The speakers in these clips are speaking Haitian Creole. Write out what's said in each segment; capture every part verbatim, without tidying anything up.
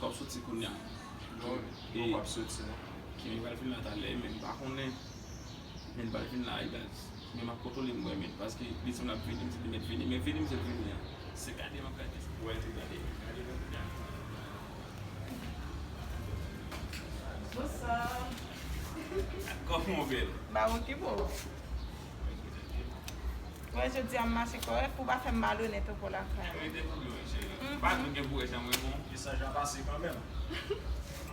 W ap soti kounye a. Non, non, w ap soti, non. Kimi pral vin la talè, men m pa konnen. Men l pral vin la, e baz. Men m ap kontwole m, mwen, men. Paske li di m l ap vini, m di li mèt vini, men vini m se l vini an. Se gade m ap gade. Wè, tou gade. Gade mwen kounye a. Bonswa. Kòman w bèl? Ba, okipe w. Wè, jodi a m mache kòrèk pou w pa fè m malonèt ankò lakay. Rete pou mwen, cheri. Mhm. Pa nou gen pou wè jan mwen bon. Mesaj la pase kanmenm.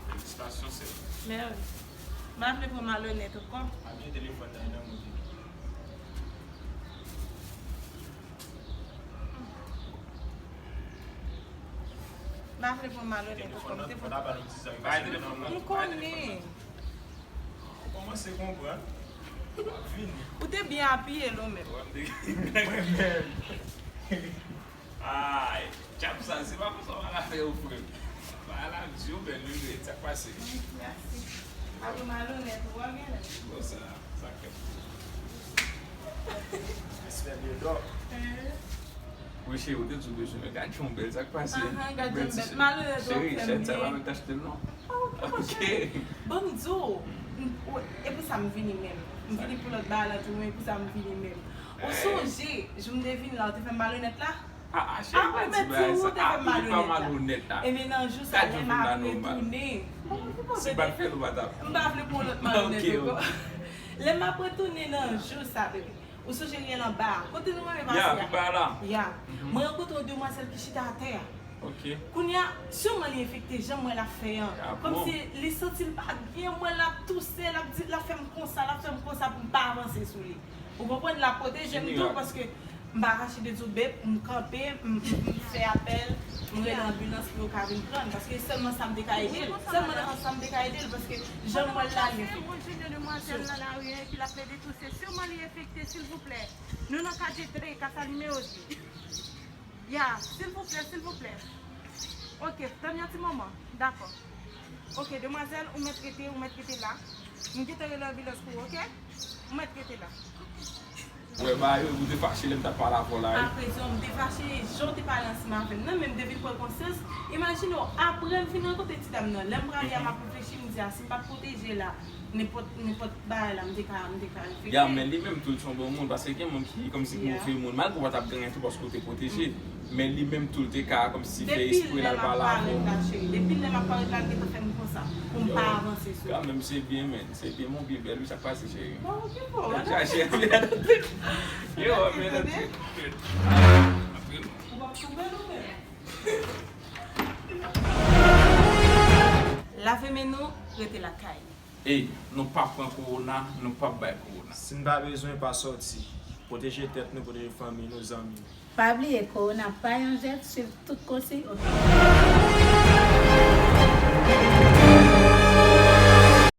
Felisitasyon, sè. Mèsi. M pa vle pou w malonèt ankò. Pa bliye telefòn nan nan mwen. M pa vle pou w malonèt ankò. M te pou... Bay telefòn nan. M konnen. Ou kòmanse konprann. W ap vini. Ou te byen apiye l ou menm. Mwen menm. Ay, djab sa, se pa konsa w al afè yo, frè m. Bagay la di w bèl, wi, wi, sa k pase? Mèsi. Apre malonèt, ou wè genlè. Bon, sa, sa k fèt. Respè de dò. Wi, cheri, ou te di w bezwen, men gad jan w bèl, sa k pase? Ahan, gad jan m bèl. Malonèt, w ap fè m byen. Cheri, chèn sa pa mèt achte l, non. Ok. Ban m di w, m, w, e pou sa m vini menm. M vini pou lòt bagay la tou, men e pou sa m vini menm. Ou sonje, jou m te vin la, ou te fè m malonèt la? Ah, ah, cheri, pa di bagay sa. Ah, ou te fè m malonèt la. Ebyen, nan jou sa, lè m ap retounen. Si m pa t fè l, ou pa t ap. M pa vle pou yon lòt malonèt ankò. Lè m ap retounen nan jou sa, bebe. Ou sonje riyèl anba a? Kote nou renmen pase a? Ya, pi ba la. Ya. Mwen rankontre yon demwazèl ki chita atè a. Ok. Kounye a, siman li enfekte, jan m wè l ap fè an. Kòmsi li santi l pa byen, m wè l ap touse, l ap di, l ap fè m konsa, l ap fè m konsa pou m pa avanse sou li. Ou konprann? L ap pwoteje m tou, paske m pa rache de di w, beb, m kanpe, m, m, m fè apèl, m rele anbilans pou yo ka vin pran l, paske sèlman sa m te ka ede l. Sèlman nan sa m te ka ede l, paske jan m wè l la, li enfekte. Mwen jwenn demwazèl nan lari a, epi l ap plede touse. Siman li enfekte, silvouplè. Nou nan katye Drake, ka sa nimewo di. Ya, silvouplè, silvouplè. Ok, tann yon ti moman. Dakò. Ok, demwazèl, ou mèt rete, ou mèt rete la. M gentan rele anbilans pou ou, ok? Ou mèt rete la. Ou wè bagay yo, ou te fache lè m t ap pale avè w la, wi. Apre, jan m te fache, jan w te pale ansanm avè m nan, men m te vin pran konsyans. Imajine w, apre m fin rankontre ti dam nan, lè m prale a, m ap reflechi, m di, a, si m pa t pwoteje la, nenpòt, nenpòt bagay la, m te ka, m te ka enfekte. Ya, men li menm tou, li se yon bon moun, paske gen moun ki, kòmsi ki move moun, malgre w pa t ap gen anyen tou, paske w te pwoteje. Men li menm tou, li te ka, kòmsi fè espre l al pale avè w. Depi lè m ap parèt la, cheri, depi lè m ap parèt la, l gentan fè m konsa, pou m pa avanse sou li. Kanmenm, se byen, men. Se byen, mon byen bèl, wi, sa k pase, cheri? Bon, okipe w, chache. Yo, men nan tèt. Ou p ap twouve nou menm. Lave men nou, rete lakay. Ey, nou p ap pran kowona, nou p ap bay kowona. Si n pa bezwen, pa sòti. Pwoteje tèt nou, pwoteje fanmi nou, zanmi nou. Pa bliye, kowona pa yon jèt, swiv tout konsiy otoritè.